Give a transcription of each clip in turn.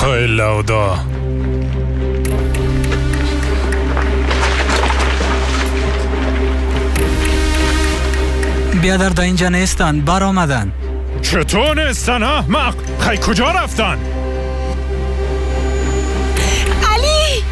قایل لودا. بیادر در اینجا نیستن، بر آمدن. چطور نیستن احمق؟ خی کجا رفتن؟ علی!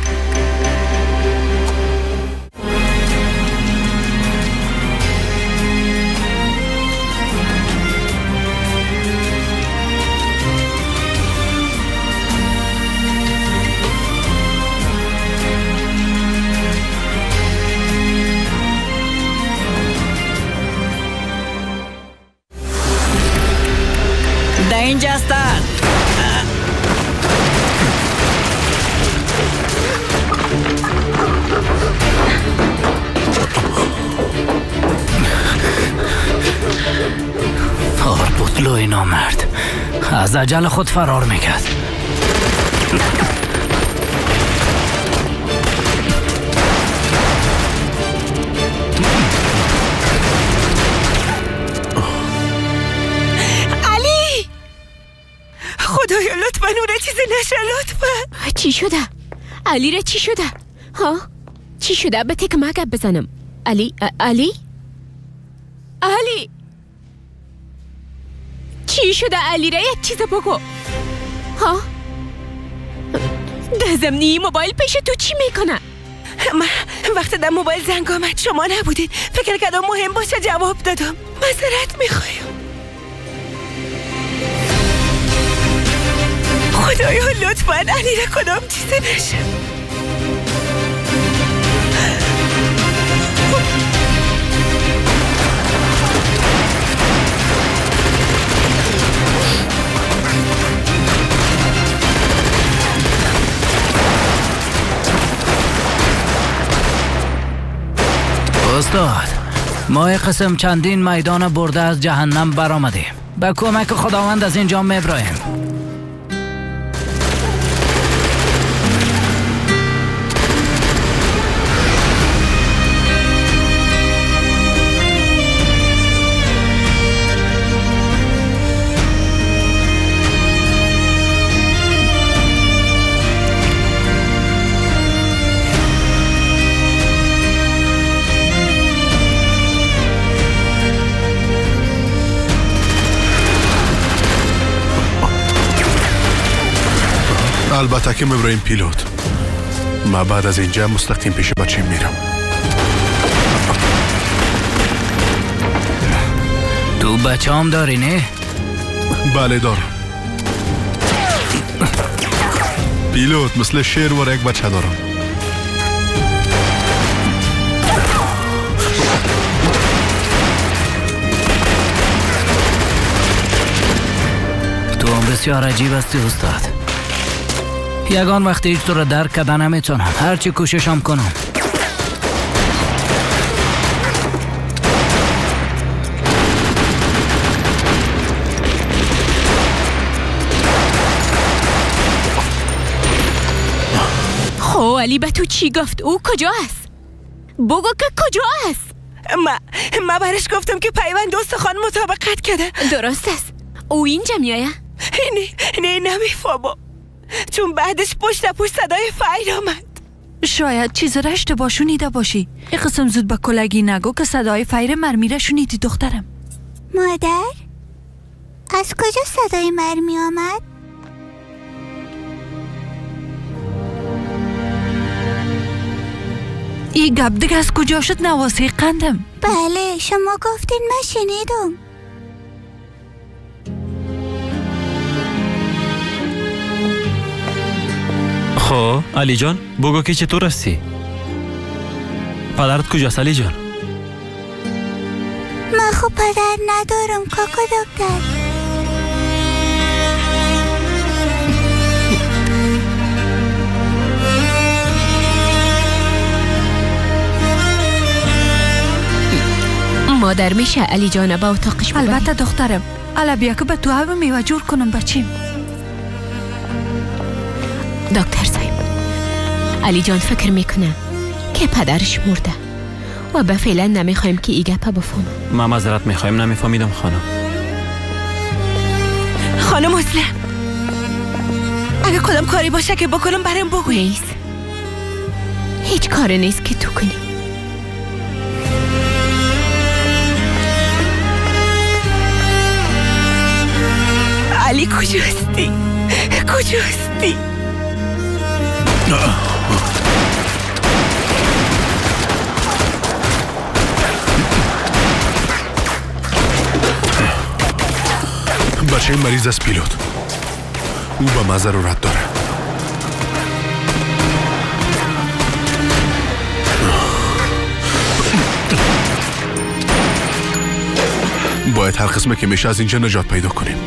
در اینجا هستند. آربوتلوی نامرد از عجل خود فرار میکرد. خدایا لطفا اون چیزی نشه، لطفا. چی شده؟ علی را چی شده؟ ها؟ چی شده؟ به تک ما گپ بزنم. علی علی علی چی شده؟ علی را یک چیز بگو. ها؟ ده زمینی موبایل پیش تو چی میکنه؟ من وقتی در موبایل زنگ آمد شما نبودید، فکر کردم مهم باشه جواب دادم. معذرت میخوایم. خدایا لطفاً علی را کدام چیزی نشه. استاد، ما قسم چندین میدان برده از جهنم برآمدیم. به کمک خداوند از اینجا میبراییم. البته که میبریم پیلوت. ما بعد از اینجا مستقیم پیش بچه میرم. تو بچه هم داری نه؟ بله دارم. پیلوت مثل شیر و یک بچه دارم. تو هم بسیار عجیب هستی استاد. یگان وقتی هیچ تو را درک کرده نمیتونم، هرچی کوششم کنم. خب علی به تو چی گفت؟ او کجا است؟ بگو که کجا است؟ ما برش گفتم که پیوند استخوان مطابقت کرده. درست است. او اینجا میآید؟ نه نمیفهمم، چون بعدش پشت پشت صدای فیر آمد. شاید چیز را اشتباه شنیده باشی. این قسم زود به کلگی نگو که صدای فیر مرمی را شنیدی دخترم. مادر، از کجا صدای مرمی آمد؟ این گپ دیگه از کجا شد نواسه قندم؟ بله شما گفتین من شنیدم. خب علی جان بگو که چطور هستی؟ پدرت کجاست علی جان؟ من خب پدر ندارم کاکا دکتر. مادر میشه علی جان با اتاقش ببری؟ البته دخترم. الا بیا که به تو هم میوه جور کنم بچیم. دکتر صاحب، علی جان فکر میکنه که پدرش مرده و به فعلا نمیخوایم که ای گپه بفهمه. ما معذرت میخوایم، نمیفهمیدم خانم. خانم مسلم، اگه کدام کاری باشه که بکنم برایم بگوی. نیست، هیچ کاری نیست که تو کنی. علی کجاستی؟ کجاستی؟ بچه مریض است پیلوت. او به ما ضرورت داره. باید هر قسمه که میشه از اینجا نجات پیدا کنیم.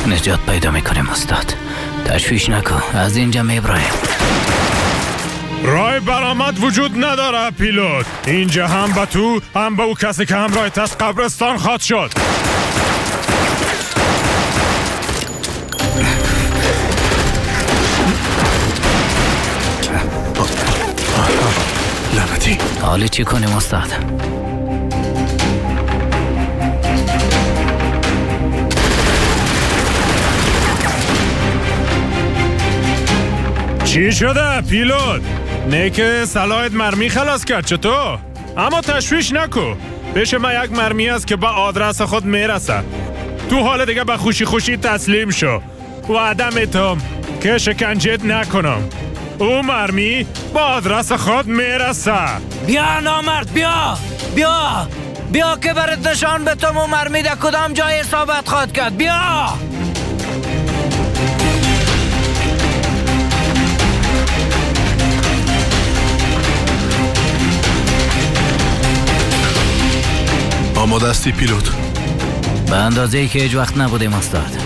نجات پیدا میکنیم استاد، تشویش نکن، از اینجا میبرایم. رای برآمد وجود نداره پیلوت. اینجا هم به تو هم به او کسی که همراهت است قبرستان خواهد شد. لعنتی. حالا چی کنیم استاد؟ چی شده پیلوت؟ نه که صلاحت مرمی خلاص کرد چطور؟ اما تشویش نکو، پیش ما یک مرمی است که به آدرس خود میرسه. تو حال دیگه به خوشی خوشی تسلیم شو. وعده میتم که شکنجت نکنم. او مرمی به آدرس خود میرسه. بیا نامرد، بیا بیا بیا که برات نشان بتم او مرمی در کدام جای اصابت خواهد کرد. بیا. آماده هستی پیلوت؟ به اندازه ای که هیچ وقت نبودیم استاد.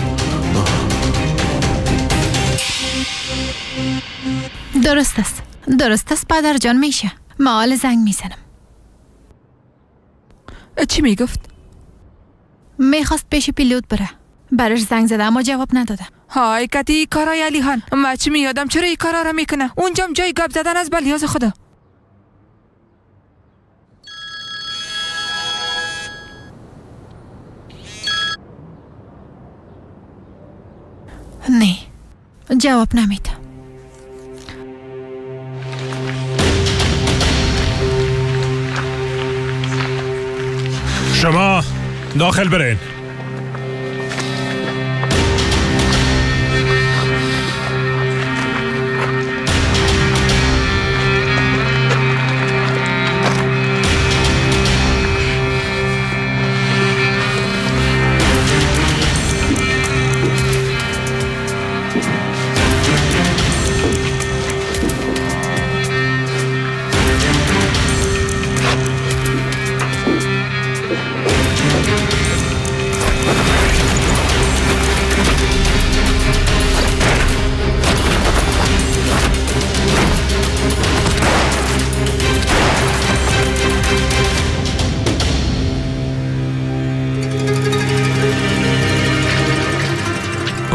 درست است، درست است پدر جان، میشه. ما حال زنگ میزنم. چی میگفت؟ میخواست پیش پیلوت بره. برش زنگ زده اما جواب نداده. های کتی کارای علی خان، ما چی میادم چرا این کارا را میکنه؟ اونجام جای گپ زدن از بلیاز خدا. نه جواب نمیده. شما داخل برین.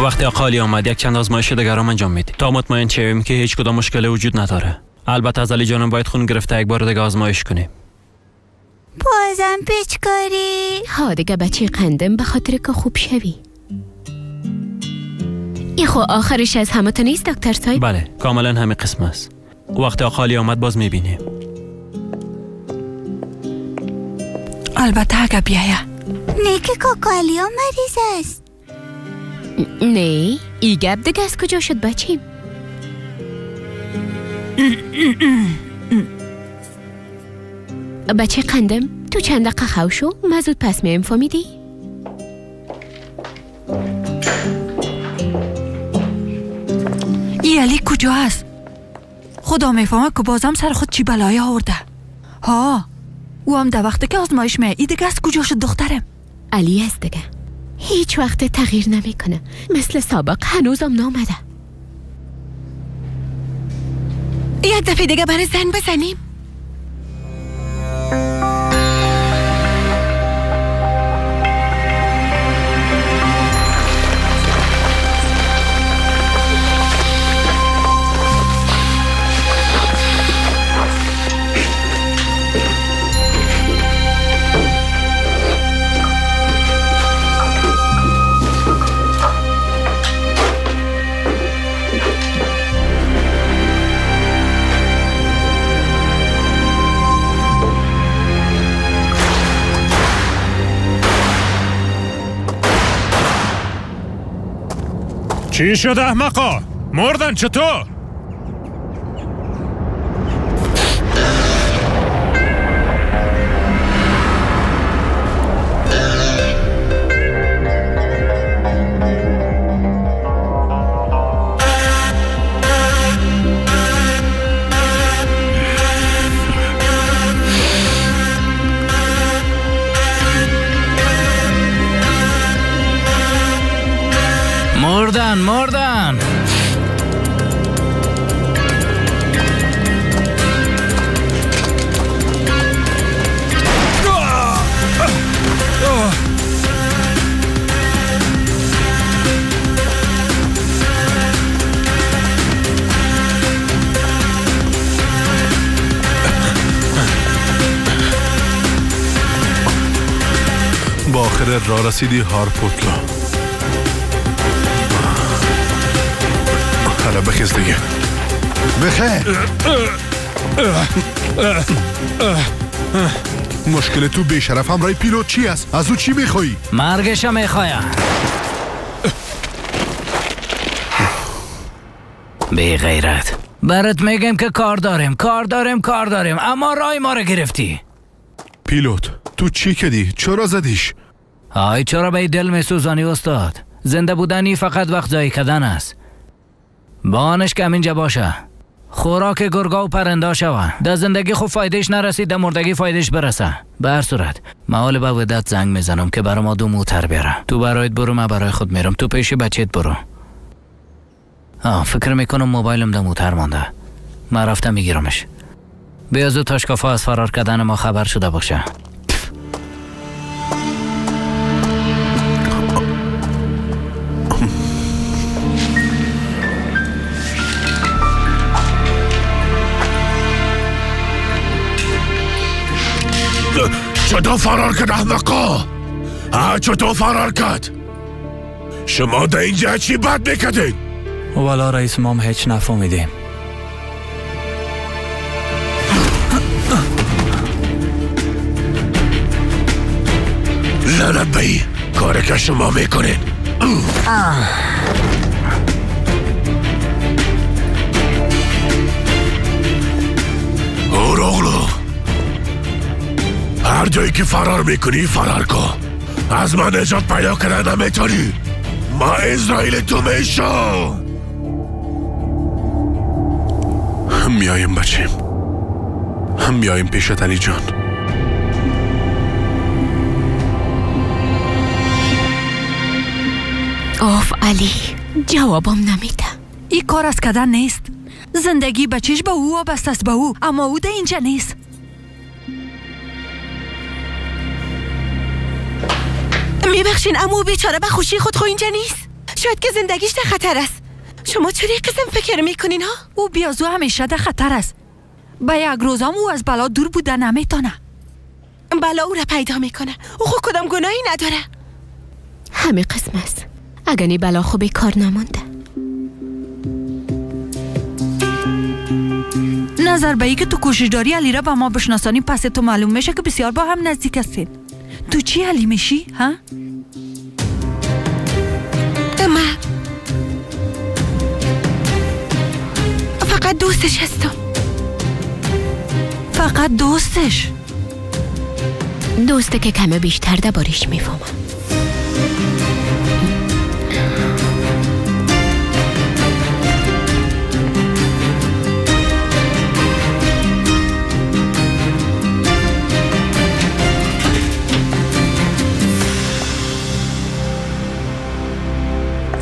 وقتی آقا علی آمد یک چند آزمایش دیگر هم انجام میدیم تا مطمئن شویم که هیچ کدام مشکل وجود نداره. البته از علی جانم باید خون گرفته یک بار دیگه آزمایش کنیم. بازم پیچکاری؟ ها دیگه بچه قندم، به خاطر که خوب شوی. این خو آخرش از همه تو نیست دکتر صاحب؟ بله کاملا همین قسم است. وقتی آقا علی آمد باز میبینیم. البته اگه بیایه. نه که کاکا علی مریض است. نه ای گپ دیگه از کجا شد بچیم؟ بچه قندم تو چند دقیقه خو شو، ما زود پس میم، فهمیدی؟ ای علی کجا است؟ خدا میفهمه که بازم سر خود چی بلایی آورده. ها او هم در وقتی که آزمایش میه. ای دیگه از کجا شد دخترم؟ علی است دیگه هیچ وقت تغییر نمیکنه، مثل سابق هنوزم نامده. یک دفعه دیگه برای زن بزنیم. چی شد احمقا؟ مردن چطور؟ مردن مردن. با آخر را رسیدی هارپوتلا. حالا بخیز دیگه، بخیر. مشکل تو بیشرف همراه پیلوت چی است؟ از او چی میخوایی؟ مرگش میخوایم. بی غیرت، برات میگم که کار داریم کار داریم کار داریم، اما رای ما رو گرفتی. پیلوت تو چی کردی؟ چرا زدیش؟ آی چرا به دل میسوزانی استاد؟ زنده بودنی فقط وقت ضایع کردن است. بانش که همینجا باشه، خوراک گرگا و پرنده شوه. در زندگی خوب فایدهش نرسید، در مردگی فایدهش برسه. به هر صورت من به ودت زنگ میزنم که برای ما 2 موتر بیاره. تو برایت برو، من برای خود میرم. تو پیش بچهت برو. فکر میکنم موبایلم در موتر مانده. من رفتم میگیرمش. بیا زود تاشکافا از فرار کردن ما خبر شده باشه. چطور فرار کرد احمقا؟ چطور فرار کرد؟ شما در اینجا چی بد میکردین؟ والا رئیس ما هم هیچ نفهمیدیم. لعنت به این کاری که شما میکنین. اوراغلو، هر جایی که فرار میکنی فرار کن. از من نجات پیدا کردن نمیتونی. ما اسرائیل تو میشم. میایم بچیم، میایم پیشت علی جان. آف علی، جوابم نمیده. این کار از کردن نیست. زندگی بچهش به او وابسته است، به او، اما او در اینجا نیست. میبخشین اما بیچاره به خوشی خود خو اینجا نیست. شاید که زندگیش در خطر است. شما چرا قسم فکر میکنین ها؟ او بیازو همیشه در خطر است. به یک روزم او از بلا دور بوده نمیتونه. بلا او را پیدا میکنه. او خود کدام گناهی نداره. همه قسم است. اگر نی بلا خو بیکار نمانده. نظر به ای که تو کوشش داری علی را به ما بشناسانی، پس تو معلوم میشه که بسیار با هم نزدیک هستین. تو چی علی میشی؟ ها؟ من فقط دوستش هستم. فقط دوستش؟ دوسته که کمه بیشتر دربارش میفهمم.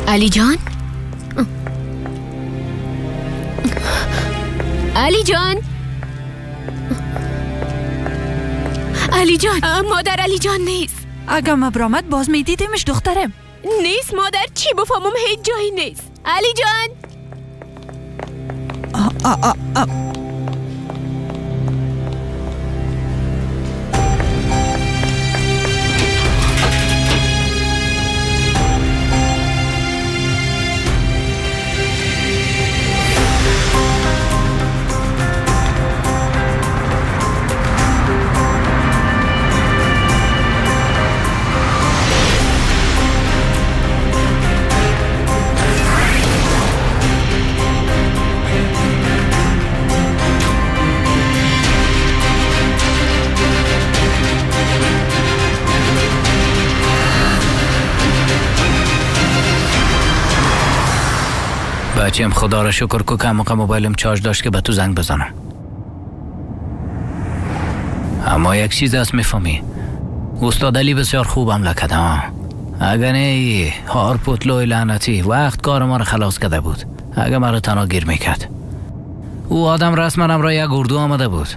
علی جان، علی جان، علی جان، مادر علی جان نیست. اگه ما برآمد باز میدیدیمش دخترم. نیست مادر، چی بفهمم هیچ جایی نیست. علی جان. آ آ آ بچیم خدا را شکر کو که موقع موبایلم چارج داشت که به تو زنگ بزنم. اما یک چیز است میفهمی، استاد علی بسیار خوب عمله کرده. اگه نه هار پتلوی لعنتی وقت کار ما را خلاص کرده بود. اگه مرا تنها گیر میکرد. او آدم رسما را یک اردو آمده بود.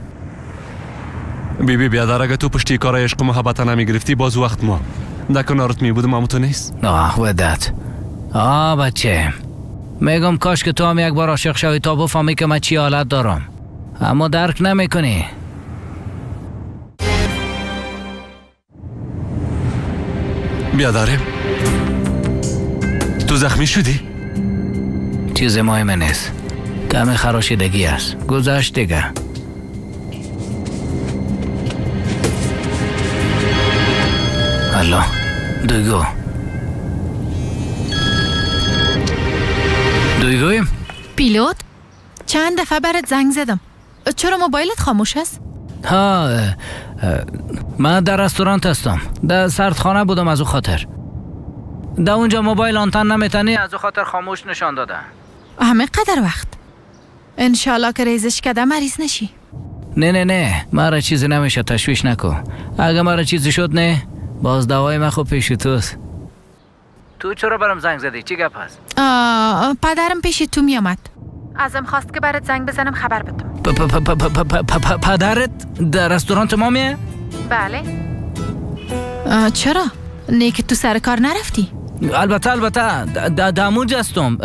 بی بی بیادر، اگه تو پشتی کار عشق و محبت نمیگرفتی باز وقت ما در کنارت می بودم، اما تو نیست. آه ودت. آه بچه، میگم کاش که تو هم یک بار عاشق شوی تا بفهمی که من چی حالت دارم، اما درک نمیکنی. بیادرم تو زخمی شدی؟ چیز مهم نیست، کمی خراشیدگی است، گذشت دیگه. الو دویگو، دویگویم؟ پیلوت چند دفعه برات زنگ زدم، چرا موبایلت خاموش است؟ ها من در رستوران هستم، در سردخانه بودم، از او خاطر در اونجا موبایل آنتن نمیتنی، از او خاطر خاموش نشان داده. همه قدر وقت انشالله که ریزش کده مریض نشی. نه نه نه، مرا چیزی نمیشه، تشویش نکن. اگه مرا چیزی شد نه باز دوای من خوب پیش توست. تو چرا برام زنگ زدی؟ چی گپ هست؟ پدرم پیش تو میامد، ازم خواست که برات زنگ بزنم خبر بدم. پدرت در رستوران ما میه؟ بله. چرا؟ نه که تو سر کار نرفتی؟ البته البته، در اونجا هستم،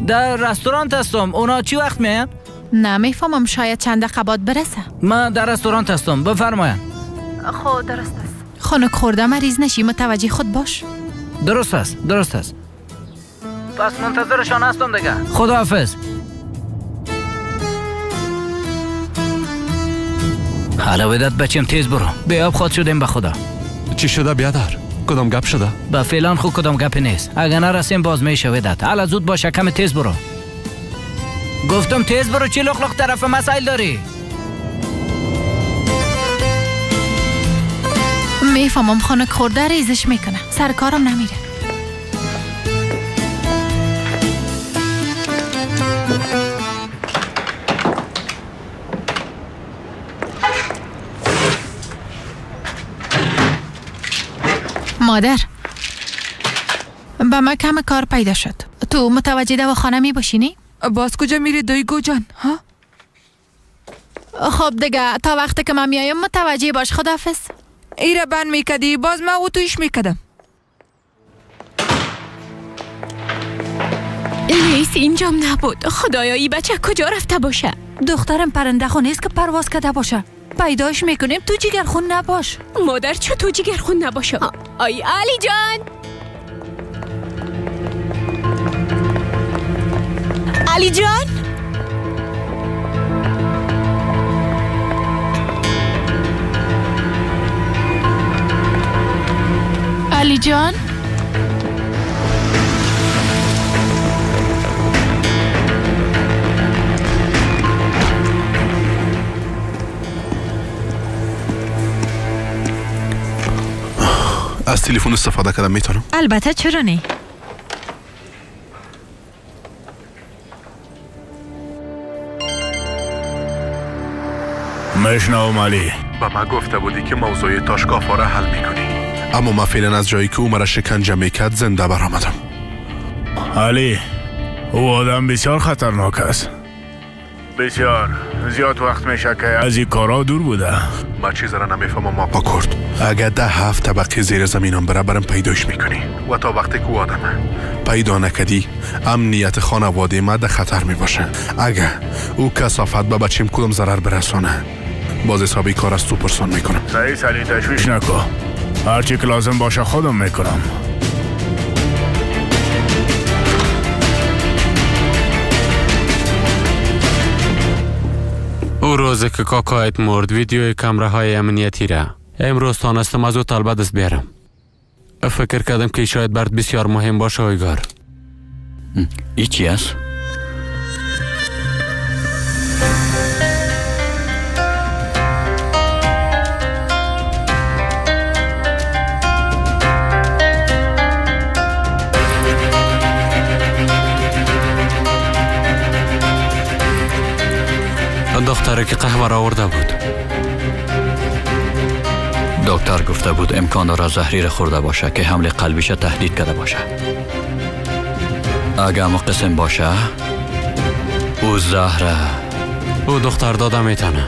در رستوران هستم. اونا چی وقت میان؟ نمیفهمم، شاید چند دقیقه بعد برسه. من در رستوران هستم، بفرمایید. خب درست است. خنک خورده مریض نشی، متوجه خود باش. درست است، درست است. پس منتظرشان هستم دیگه. خداحافظ. حالا ودت بچم تیز برو، بی آب خود شدیم به خدا. چی شده بیادر؟ کدام گپ شده؟ به فعلا خو کدام گپی نیست. اگه نرسیم باز میشه ودت. حالا زود باشه، کم تیز برو. گفتم تیز برو، چی لخ لخ طرف مسائل داری؟ میفهمم خنک خورده ریزش میکنه، سر کارم نمیره. مادر به من کم کار پیدا شد، تو متوجه دواخانه می باشی نی؟ باز کجا میری دویگو جان؟ ها؟ خب دیگه تا وقتی که من میایم متوجه باش. خداحافظ. ایره بند میکدی باز من او تویش میکدم. نیست اینجام نبود. خدایا ای بچه کجا رفته باشه؟ دخترم پرنده خو نیست که پرواز کرده باشه. پیداش میکنیم، تو جگرخون نباش. مادر چه تو جگرخون نباشه؟ آی علی جان، علی جان، علی جان، از تلفن استفاده کردم میتونم؟ البته چرا نه؟ میشنوم علی. به ما گفته بودی که موضوع تاشکافا را حل میکنی، اما من فعلا از جایی که او مرا شکنجه میکرد زنده برآمدم. علی او آدم بسیار خطرناک است، بسیار زیاد وقت میشه که از این کارا دور بوده. من چیز را نمیفهمم آقا کرد. اگر 10 طبقه زیر زمینم بره برم پیداش میکنی و تا وقتی که او آدمه پیدا نکدی امنیت خانواده ما در خطر میباشه. اگر او کثافت به بچیم کدام ضرر برسانه باز حسابی کار از تو پرسان میکنم. رئیس علی تشویش نکن، هرچی که لازم باشه خودم میکنم. او روزی که کاکایت مرد ویدیوی کمره های امنیتی را امروز تانستم از او طلبه دست بیارم. فکر کردم که شاید برد بسیار مهم باشه. اویگار ای چی است؟ دختره که قهوه را آورده بود. دکتر گفته بود امکان داره زهری را خورده باشه که حمله قلبیش تهدید کرده باشه. اگه اما قسم باشه او زهره او دختر داده میتونه.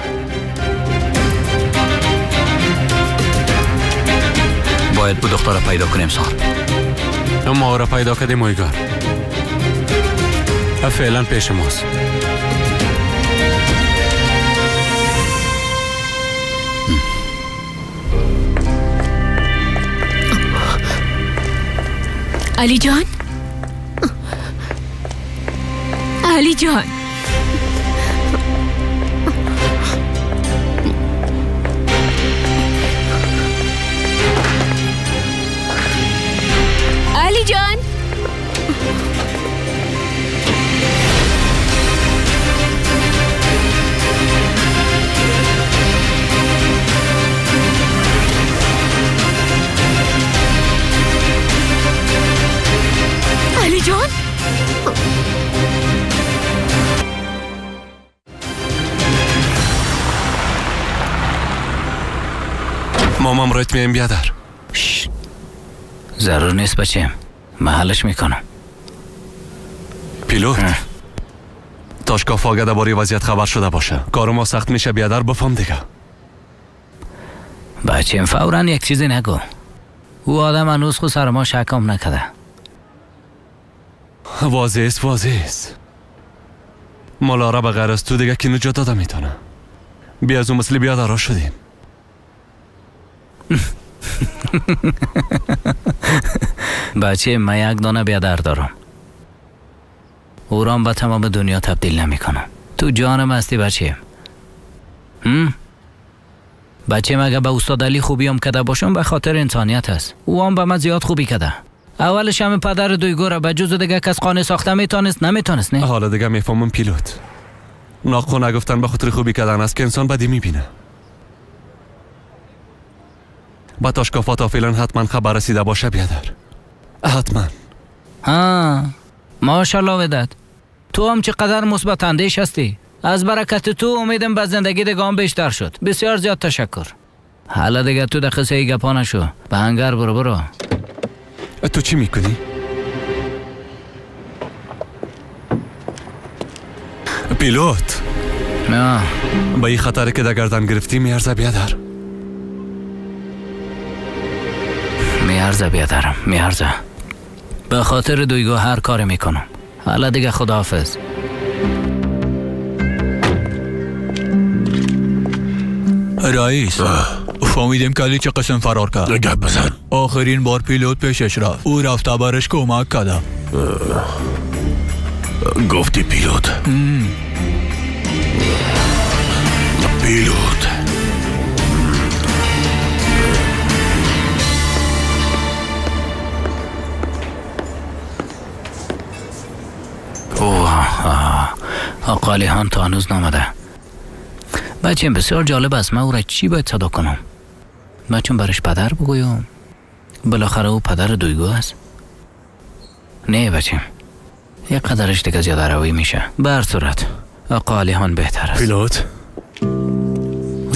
باید او دختر را پیدا کنیم صاحب. ما او را پیدا کردیم اویگار. فعلا پیش ماست. علی جان، علی جان، علی جان، علی جان. مامام رایت میم بیادر. ضرور نیست بچیم، محلش میکنم. پیلوت تاشکاف اگه درباره وضعیت خبر شده باشه کار ما سخت میشه بیادر، بفهم دیگه. بچیم فورا یک چیزی نگو. او آدم هنوز خود سر ما شکم نکده. واضح است، واضح است. مالا را به غیر از تو دیگه کی نجات داده میتونه. بیا از اون مثل بیادرها شدیم. بچه من یک دانه بیادر دارم، او را به تمام دنیا تبدیل نمی کنم. تو جانم هستی بچه. بچه اگه به استاد علی خوبی هم کده باشم به خاطر انسانیت است. او هم به من زیاد خوبی کده. اولش هم پدر دویگو را به جز دیگه کس قانع ساخته میتونست نمیتونست. نه حالا دیگه میفهمم پیلوت. ناقو نگفتن به خاطر خوبی کردن است که انسان بدی میبینه. با تاشکافاتا فعلا حتما خبر رسیده باشه بیادر. حتما. ها ماشاءالله وداد، تو هم چقدر مثبت اندیش هستی. از برکت تو امیدم به زندگی دیگه هم بیشتر شد. بسیار زیاد تشکر. حالا دیگه تو در قصه گپا نشو، به هنگر برو برو. تو چی میکنی؟ پیلوت نه با این خطری که در گردن گرفتی میارزه بیادر. میارزه بیادرم، میارزه. به خاطر دویگو هر کاری میکنم. حالا دیگه خداحافظ. رئیس فهمیدیم که علی چه قسم فرار کرد. گپ بزن. آخرین بار پیلوت پیشش رفت، او رفته برش کمک کرده. گفتی پیلوت؟ پیلوت اوه آقا علی هم تا هنوز نامده. بچه بسیار جالب است. من او را چی باید صدا کنم؟ من چون برش پدر بگویم بالاخره او پدر دویگو است. نه بچه یک قدرش دیگه زیاده روی میشه. بر صورت آقا علی هان بهتر است. پیلوت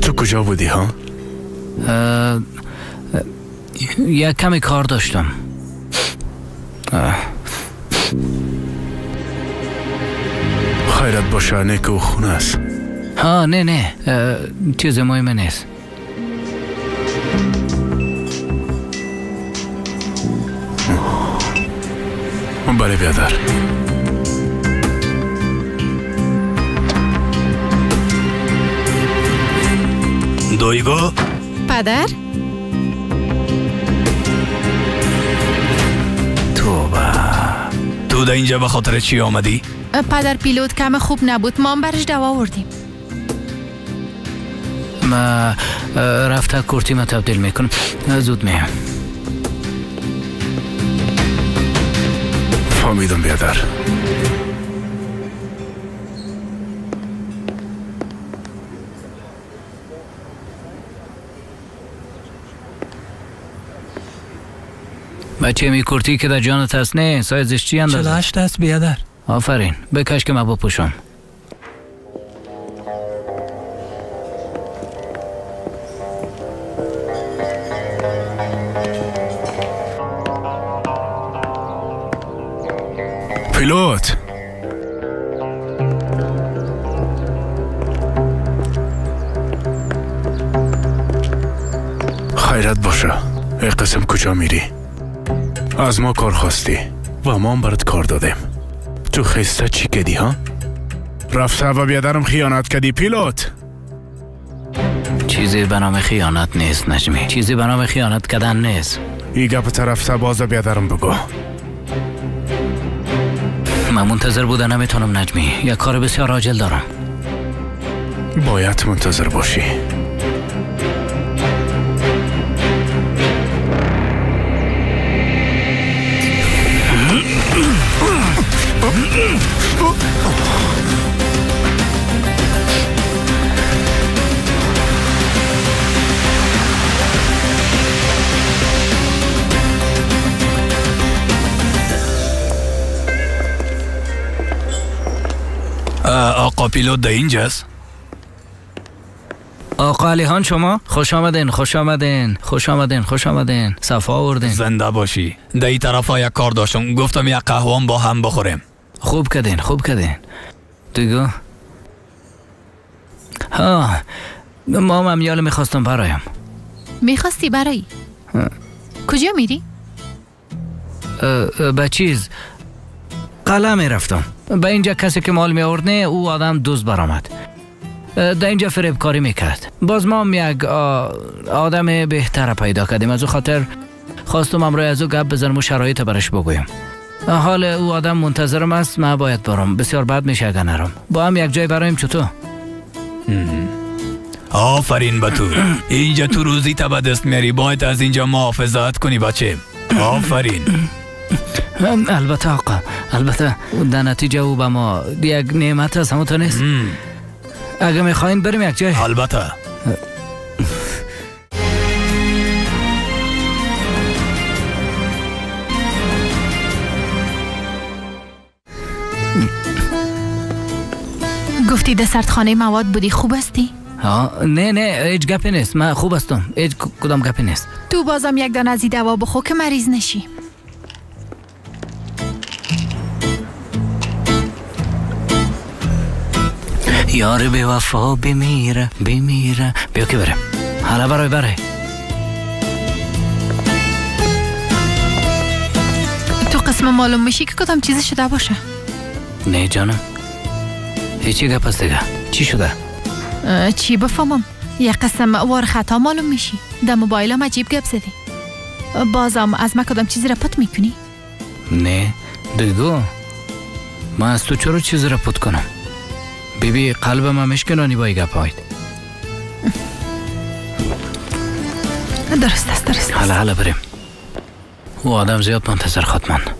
تو کجا بودی ها؟ یک کمی کار داشتم. خیرت باشه، نیک و خونه است. ها نه نه چیز مهم نیست. بله بیادر. دویگو پدر توبه، تو در اینجا به خاطر چی آمدی؟ پدر پیلوت کم خوب نبود، ما هم برش دوا آوردیم. ما رفته کرتی ما تبدیل میکنم، زود میام. فهمیدم بیادر. بچه می کرتی که در جانت هست نه سایزش چی اندازه؟ 48 است بیادر. آفرین، بکش که من بپوشم. پیلوت، خیرت باشه. ای قسم کجا میری؟ از ما کار خواستی و ما هم برات کار دادیم. تو خسته چی کدی ها؟ رفته و بیادرم خیانت کدی پیلوت. چیزی به نام خیانت نیست نجمی، چیزی به نام خیانت کردن نیست. ای گپ طرفته باز بیادرم بگو. من منتظر بودن نمیتونم نجمی، یک کار بسیار عاجل دارم. باید منتظر باشی. آقا پیلوت در اینجاست؟ آقا علیهان شما خوش آمدین، خوش آمدین، خوش آمدین، خوش آمدین، صفا آوردین. زنده باشی. در این طرف ها یک کار داشتم، گفتم یک قهوه با هم بخوریم. خوب کردین، خوب کردین. دیگه ها، ما هم یال میخواستم برایم. میخواستی برای؟ کجا میری؟ به چیز قلعه میرفتم. به اینجا کسی که مال می آورد نه، او آدم دوست برآمد. در اینجا فریبکاری میکرد. باز ما هم یک آدم بهتر پیدا کردیم. از او خاطر خواستم امروز از او گپ بزنم و شرایط برش بگویم. حال او آدم منتظرم است، من باید برم. بسیار بد میشه اگر نرم. با هم یک جای برایم چطور؟ آفرین به تو. اینجا تو روزی تا به دست میاری، باید از اینجا محافظت کنی بچه. آفرین. البته آقا، البته در نتیجه او به ما یک نعمت است، همون تو نیست. اگه میخواین بریم یک جای. البته. گفتی در سردخانه مواد بودی، خوب هستی؟ ها نه نه، هیچ گپی نیست، من خوب هستم، هیچ کدام گپی نیست. تو بازم یک دانه از دوا بخو که مریض نشی. یار بی وفا بمیره بمیره. بیا که برم. حالا برای برای تو قسم معلوم میشی که کدام چیزی شده باشه. نه جانم، هیچی گپ است دیگه. چی شده؟ چی بفهمم؟ یه قسم وار خطا معلوم میشی. در موبایلم عجیب گپ زدی. بازم از ما کدام چیزی را پت میکنی؟ نه دیگه، من از تو چرا چیزی را پت کنم؟ بیبی قلب ما میشکنانی با گپ هایت. درست است، درست است. حالا حالا بریم. او آدم زیاد منتظر خواهد ماند.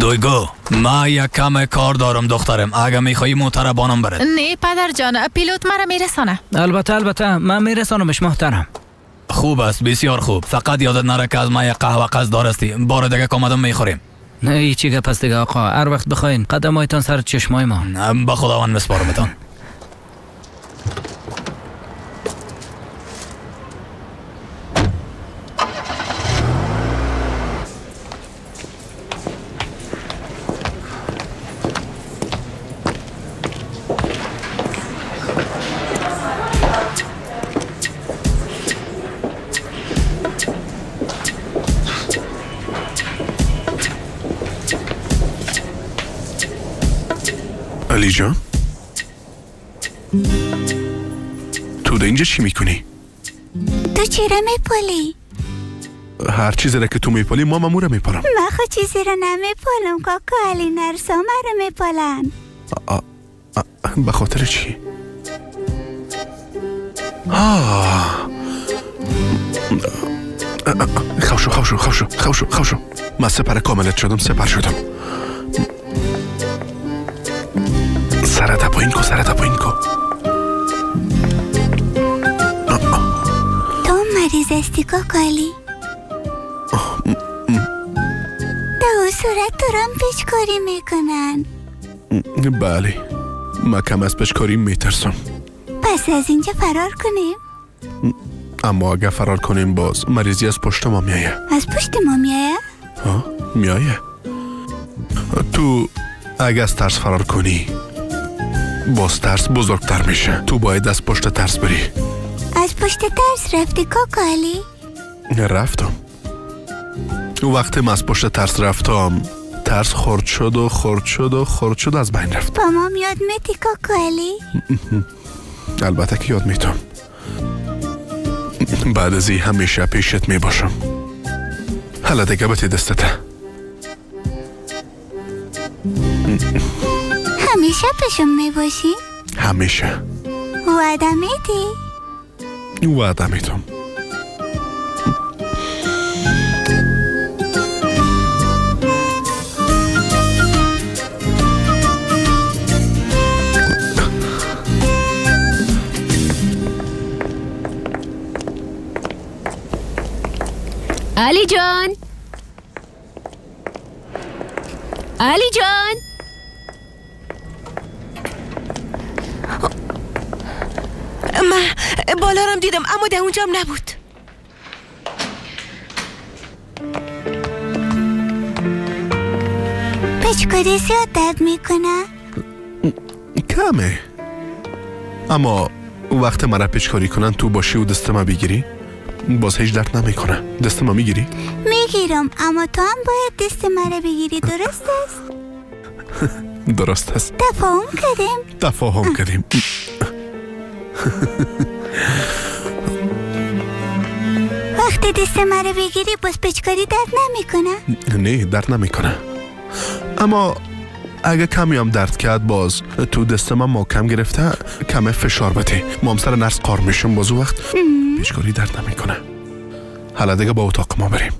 دویگو ما یک کم کار دارم دخترم، اگه میخوایی موتر بانم برد. نه پدر جان، پیلوت مرا میرسانه. البته البته، من میرسانمش محترم. خوب است، بسیار خوب. فقط یادت نره که از ما یک قهوه قصد هستی. بار دیگه که آمدم میخوریم. نه هیچی گپ است دیگه آقا، هر وقت بخواین قدمایتان سر چشمای ما. به خداوند مسپارمتان. علی جان، تو در اینجا چی میکنی؟ تو چرا میپالی؟ هر چیزی را که تو میپالی ما مامورا میپالم. من خود چیزی را نمیپالم کاکا علی، نرسا مرا میپالن. به خاطر چی؟ خوشو خوشو خوشو خوشو خوشو. من سپر کاملت شدم، سپر شدم. سرت پایین کو، سرت پایین کو. تو مریض هستی کاکالی؟ در اون صورت تو رم پیچکاری میکنن. بله، من کم از پیچکاری میترسم. پس از اینجا فرار کنیم؟ اما اگه فرار کنیم باز مریضی از پشت ما میایه. از پشت ما میایه؟ ها میایه. تو اگه از ترس فرار کنی باز ترس بزرگتر میشه. تو باید از پشت ترس بری. از پشت ترس رفتی کاکا علی؟ رفتم. وقتی من از پشت ترس رفتم ترس خرد شد و خرد شد و خرد شد، از بین رفت. با ما یاد میتی کاکا علی؟ البته که یاد میتم. بعد از این همیشه پیشت میباشم. حالا دیگه بتی دستته. همیشه پیشم میباشی؟ همیشه. وعده میدی؟ وعده میدم. علی جان، علی جان، من بالا رم دیدم اما در اونجام نبود. پچکاری زیاد درد میکنه؟ کمه، اما وقت مرا پچکاری کنن تو باشی و دست ما بگیری باز هیچ درد نمیکنه. دست ما میگیری؟ میگیرم، اما تو هم باید دست مرا بگیری. درست است؟ درست است. تفاهم کردیم؟ تفاهم کردیم. وقتی دست مرا بگیری باز پچکاری درد نمیکنه؟ نه درد نمیکنه، اما اگه کمی هم درد کرد باز تو دست من محکم گرفته کم فشار بده، ما هم سر نرس قار میشم، باز وقت پیشکاری درد نمیکنه. حالا دیگه با اتاق ما بریم.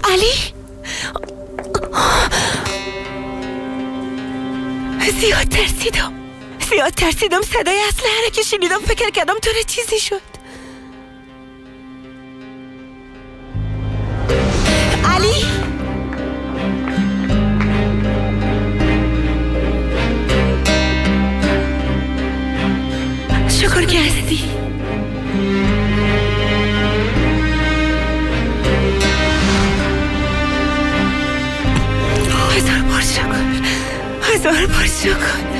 علی زیاد ترسیدم، زیاد ترسیدم. صدای اسلحه را که شنیدم فکر کردم تو را چیزی شد. علی شکر که هستی. هزار بار شکر، هزار بار شکر.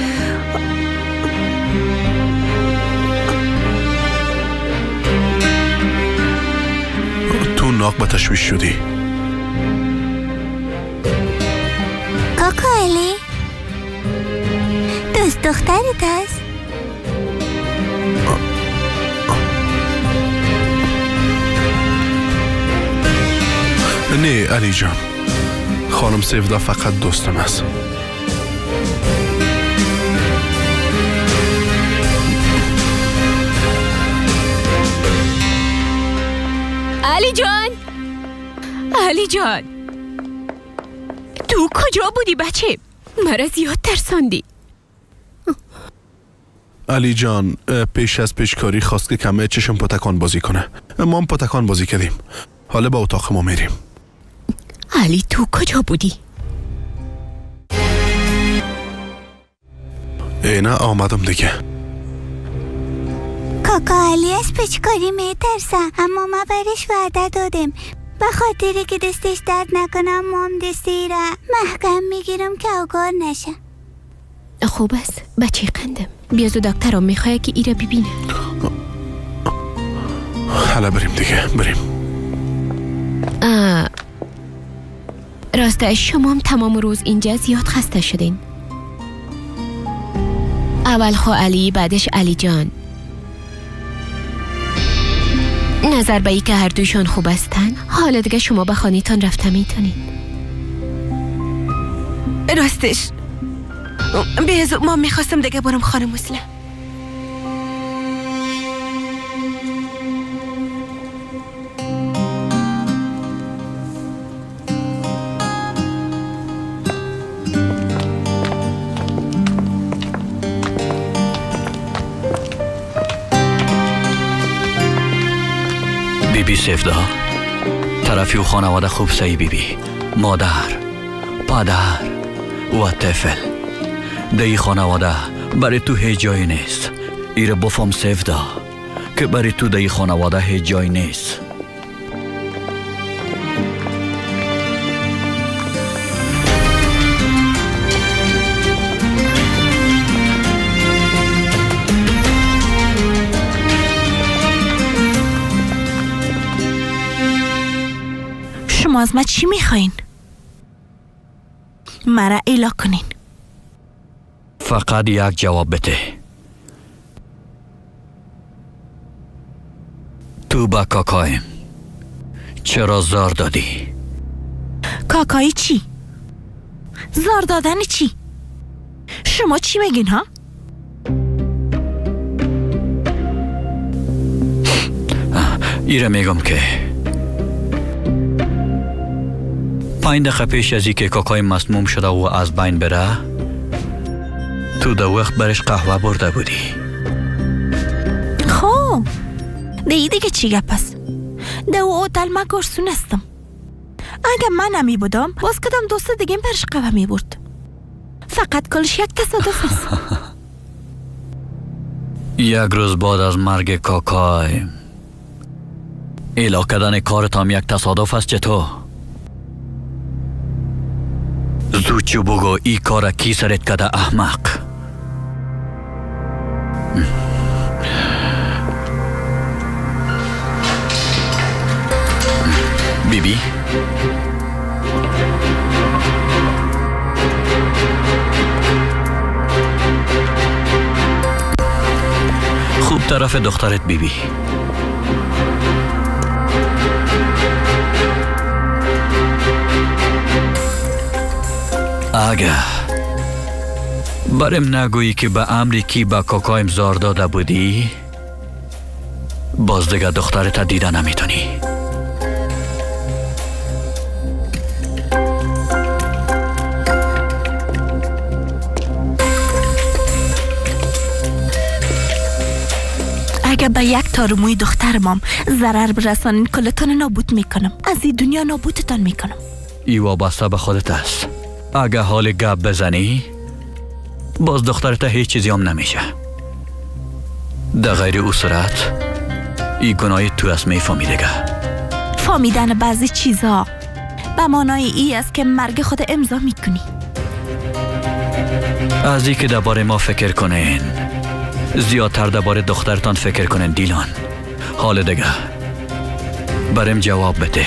تو ناق به تشویش شدی کاکا علی. دوست دخترت هست؟ نه علی جان، خانم سیفدا فقط دوستم است. علی جان، علی جان، تو کجا بودی بچه؟ مرا زیاد ترساندی. علی جان پیش از پیشکاری خواست که کمه چشم پتکان بازی کنه. ما هم پتکان بازی کردیم. حالا با اتاق ما میریم. علی تو کجا بودی؟ ای نه آمدم دیگه. کاکا علی از پیچکاری میترسه، اما ما برش وعده دادیم به خاطری که دستش درد نکنم ما هم دستی را محکم میگیرم که اوگار نشه. خوب است بچه قندم، بیازو دکترم میخواه که ایره ببینه. حالا بریم دیگه، بریم. راستش شما هم تمام روز اینجا زیاد خسته شدین. اول خو علی، بعدش علی جان. نظر به ای که هر دویشان خوب هستن، حالا دیگه شما به خانه‌تان رفته میتونید. راستش بیازو ما میخواستم دیگه برم خانه مسلم. بیبی سفدا، طرفی و خانواده خوب سعی بیبی، مادر، پدر و طفل. در خانواده برای تو هیچ جایی نیست. ایره بفهم سفدا که برای تو در خانواده هیچ جایی نیست. شما از من چی میخواین؟ مرا ایلا کنین. فقط یک جواب بده. تو با کاکایم چرا زار دادی؟ کاکایی چی؟ زار دادن چی؟ شما چی میگین ها؟ ایره میگم که 5 دقیقه پیش از که کاکای مسموم شده و از بین بره، تو در وقت برش قهوه برده بودی. خب دیگه چی گپ است؟ در هتل من گارسون هستم. اگه من نمی بودم باز کدام دوست دیگه برش قهوه می برد. فقط کلش یک تصادف است. یک روز بعد از مرگ کاکای ایلا کردن کارت هم یک تصادف است. چطور؟ زود چو بگو ای کار کی سرت کده احمق؟ بیبی خوب طرف دخترت بیبی. اگه برم نگویی که به امری کی به کاکایم زار داده بودی، باز دیگه دخترت دیده نمیتونی. اگه به یک تار موی دخترمام ضرر برسانین کلتان نابود میکنم. از این دنیا نابودتان میکنم. ای وابسته به خودت است. اگه حال گپ بزنی باز دخترت هیچ چیزی هم نمیشه. در غیر او صورت ای گناه تو است. میفهمی دیگه؟ فهمیدن بعضی چیزها به معنای ای است که مرگ خود امضا میکنی. از ای که درباره ما فکر کنین زیادتر درباره دخترتان فکر کنین دیلان. حال دیگه برم جواب بده.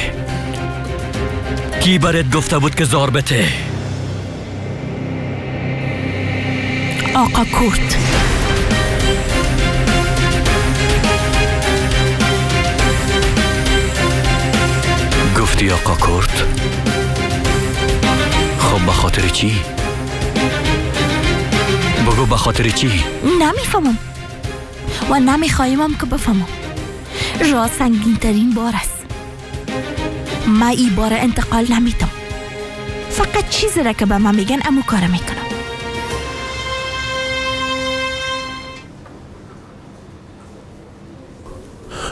کی برات گفته بود که زار بده؟ آقا کورت. گفتی آقا کورت؟ خب به خاطر چی؟ بگو به خاطر چی؟ نمیفهمم و نمیخوایم که بفهمم. راز سنگین ترین بار است. من ای بار انتقال نمیدم. فقط چیزی را که به من میگن امو کار میکنم.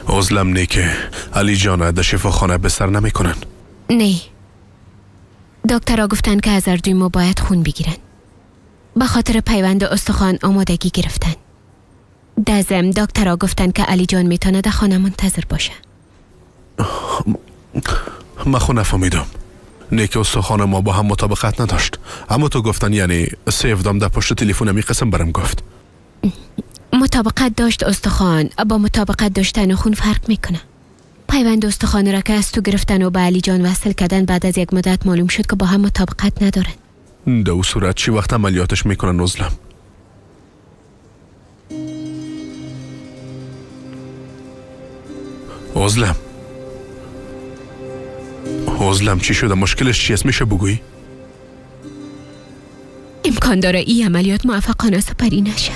عزلم نه که علی جان در شفاخانه بستر نمیکنن. نه، دکترها گفتن که از اردوی ما باید خون بگیرن. به خاطر پیوند استخوان آمادگی گرفتن. در ضمن دکترها گفتن که علی جان میتونه در خانه منتظر باشه. من خو نفهمیدم. نه که استخوان ما با هم مطابقت نداشت، اما تو گفتن یعنی سیفدام در پشت تلفن می قسم برم گفت. مطابقت داشت استخوان با مطابقت داشتن خون فرق میکنه. پیوند استخوان را که از تو گرفتن و به علی جان وصل کردن بعد از یک مدت معلوم شد که با هم مطابقت ندارن. در او صورت چی وقت عملیاتش میکنن عزلم؟ عزلم عزلم چی شده؟ مشکلش چی است؟ میشه بگویی؟ امکان داره این عملیات موفقانه سپری نشه.